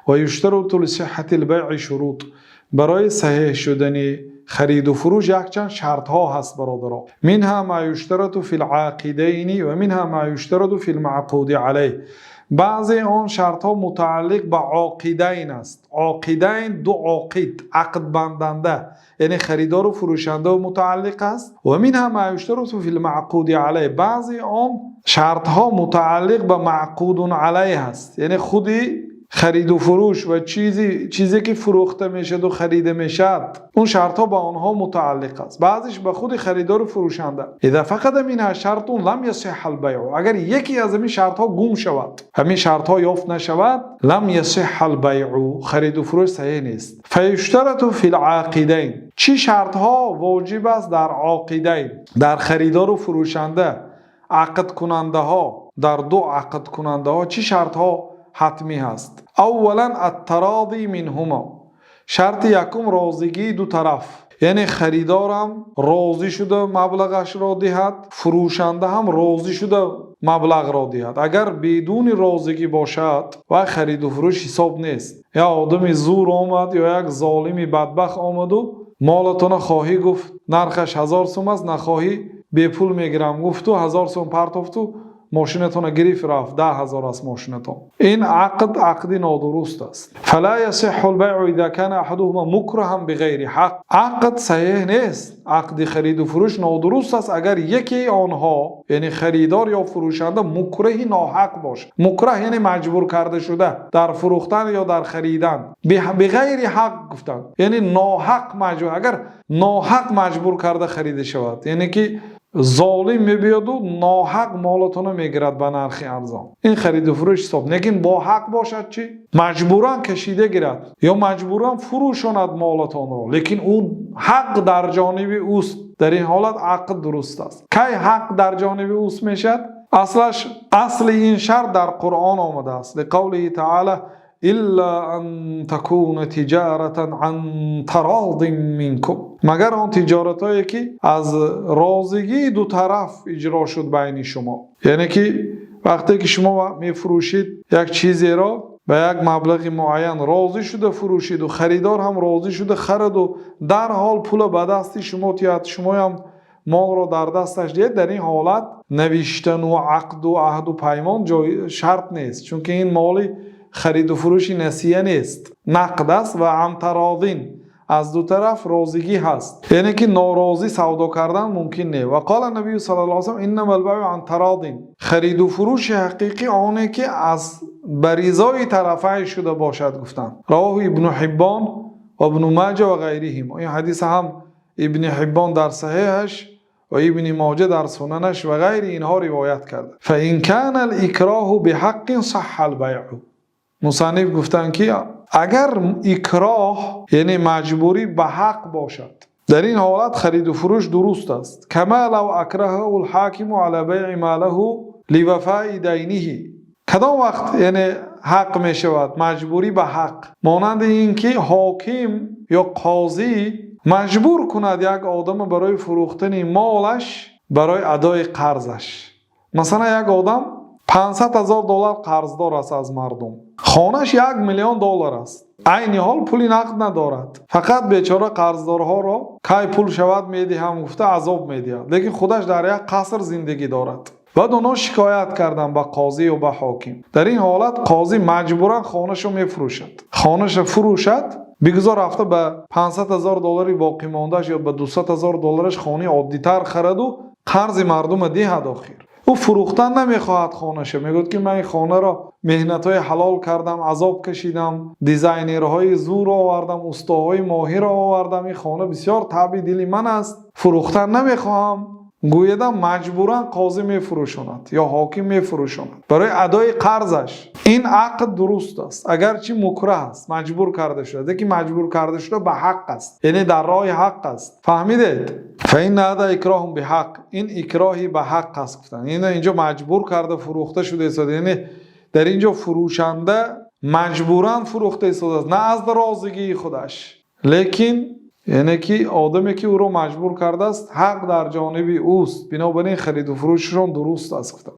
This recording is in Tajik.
ويشترط لصحة البيع شروط. Барои саҳеҳ шудани хариду фурӯш якчанд шартҳо ҳаст, бародарон. منها ما يشترط في العاقدين ومنها ما يشترط في المعقود عليه. Баъзе он шартҳо мутааллиқ ба оқидайн аст. Оқидайн, ду оқид, ақдбанданда, яъне харидору фурӯшанда мутааллиқ аст. ومنها ما يشترط في المعقود عليه. Баъзе он шартҳо мутааллиқ ба маъқудун алайҳ аст, яъне худи хариду фурӯш ва чизе ки фурӯхта мешавад ва харида мешавад, он шартҳо ба онҳо мутааллиқ аст, баъзеш ба худи харидору фурӯшанда. إذا فقد منها شرط لم يصح البيع. Агар яке аз ҳамин шартҳо гум шавад, ҳамин шартҳо ёфт нашавад, لم يصح البيع, хариду фурӯш саҳеҳ нест. فيشترط في العاقدين. Чӣ шартҳо воҷиб аст дар оқидайн, дар харидору фурӯшанда, ақдкунандаҳо, дар ду ақдкунандаҳо чӣ шартҳо ҳатмӣ ҳаст? أولا التراضي منهما. Шарти якум — розигии ду тараф, яъне харидорам розӣ шуда маблағашро диҳад, фурӯшанда ҳам розӣ шуда маблағро диҳад. Агар бидуни розигӣ бошад, вай хариду фурӯш ҳисоб нест. Як одами зур омад ё як золими бадбахт омаду молатона хоҳӣ гуфт, нархаш 1000 сум аст, нахоҳӣ бепул мегирам гуфту 1000 сум партофту мошинатона гирифт рафт, 10 000 аст мошинатон. Ин ақд ақди нодуруст аст. فلا يصح البيع إذا كان أحدهما مكرها بغير حق. Ақд саҳеҳ нест, ақди хариду фурӯш нодуруст аст, агар якеи онҳо, яъне харидор ё фурӯшанда, мукраҳи ноҳақ бошад. Мукраҳ яъне маҷбур карда шуда дар фурӯхтан ё дар харидан. بغير حق гуфтанд, яъне ноҳақ маҷбур. Агар ноҳақ маҷбур карда харида шавад, яъне ки золим мебиёду ноҳақ молатонро мегирад ба нархи арзон, ин хариду фурӯш ҳисоб. Лекин бо ҳақ бошад чӣ? Маҷбуран кашида гирад ё маҷбуран фурӯшонад молатонро, лекин ӯ ҳақ дар ҷониби ӯст, дар ин ҳолат ақд дуруст аст. Кай ҳақ дар ҷониби ӯст мешавад? Аслаш, асли ин шарт дар Қуръон омадааст. لقوله تعالى: إلا أن تكون تجارة عن تراض منكم. Магар он тиҷоратҳое ки аз розигии ду тараф иҷро шуд байни шумо, яъне ки вақте ки шумо мефурӯшид як чизеро ба як маблағи муайян, розӣ шуда фурӯшиду харидор ҳам розӣ шуда хараду дарҳол пула ба дасти шумо тиҳад, шумоям молро дар дасташ диҳед, дар ин ҳолат навиштану ақду аҳду паймон ҷой шарт нест, чунки ин моли хариду фурӯши насия нест, нақд аст. Ва عن تراض, аз ду тараф розигӣ ҳаст, яъне ки норозӣ савдо кардан мумкин не. وقال النبي صلى الله عليه وسلم: إنما البيع عن تراض. Хариду фурӯши ҳақиқӣ оне ки аз ба ризои тарафай шуда бошад, гуфтанд. رواه ابن حبان وابن ماجه وغيرهم. Ин ҳадис ҳам Ибни Ҳиббон дар саҳеҳаш ва Ибни Моҷа дар сунанаш ва ғайри инҳо ривоят карда. فإن كان الإكراه بحق صح البيع. Мусанниф гуфтанд, ки агар икроҳ, яъне маҷбурӣ, ба ҳақ бошад, дар ин ҳолат хариду фурӯш дуруст аст. كما لو أكرهه الحاكم على بيع ما له لوفاء دينه. Кадом вақт, яъне, ҳақ мешавад маҷбурӣ ба ҳақ? Монанди ин ки ҳоким ё қозӣ маҷбур кунад як одама барои фурӯхтани молаш барои адои қарзаш. Масалан, як одам 500 000 доллар қарздор аст аз мардум, хонаш 1 миллион доллар аст, айни ҳол пули нақд надорад, фақат бечора қарздорҳоро кай пул шавад медиҳам гуфта азоб медиҳад, лекин худаш дар як қаср зиндагӣ дорад. Баъд онҳо шикоят карданд ба қозӣ ё ба ҳоким. Дар ин ҳолат қозӣ маҷбуран хонашо мефурӯшад. Хонаша фурӯшад, бигузор рафта ба 500 000 доллари боқимондааш ё ба 200 000 доллараш хонаи оддитар хараду қарзи мардума диҳад. Охир ӯ фурӯхтан намехоҳад хонаша, мегӯяд, ки ман ин хонаро меҳнатҳои ҳалол кардам, азоб кашидам, дизайнерҳои зур овардам, устоҳои моҳирро овардам, ин хона бисёр таъби дили ман аст, фурӯхтан намехоҳам гӯядам, маҷбуран қозӣ мефурӯшонад ё ҳоким мефурӯшонад барои адои қарзаш. Ин ақд дуруст аст, агарчи мукраҳ аст, маҷбур карда шуда, лекин маҷбур карда шуда ба ҳақ аст, яъне дар роҳи ҳақ аст. Фаҳмидед? فإن هذا إكراه بحق. Ин икроҳи ба ҳақ аст, гуфтанд. Ин инҷо маҷбур карда фурӯхта шуда истода, яъне дар инҷо фурӯшанда маҷбуран фурӯхта истодааст, на аз розигии худаш, лекин яъне ки одаме ки ӯро маҷбур кардааст, ҳақ дар ҷониби ӯст, бинобар ин хариду фурӯшашон дуруст аст, гуфтанд.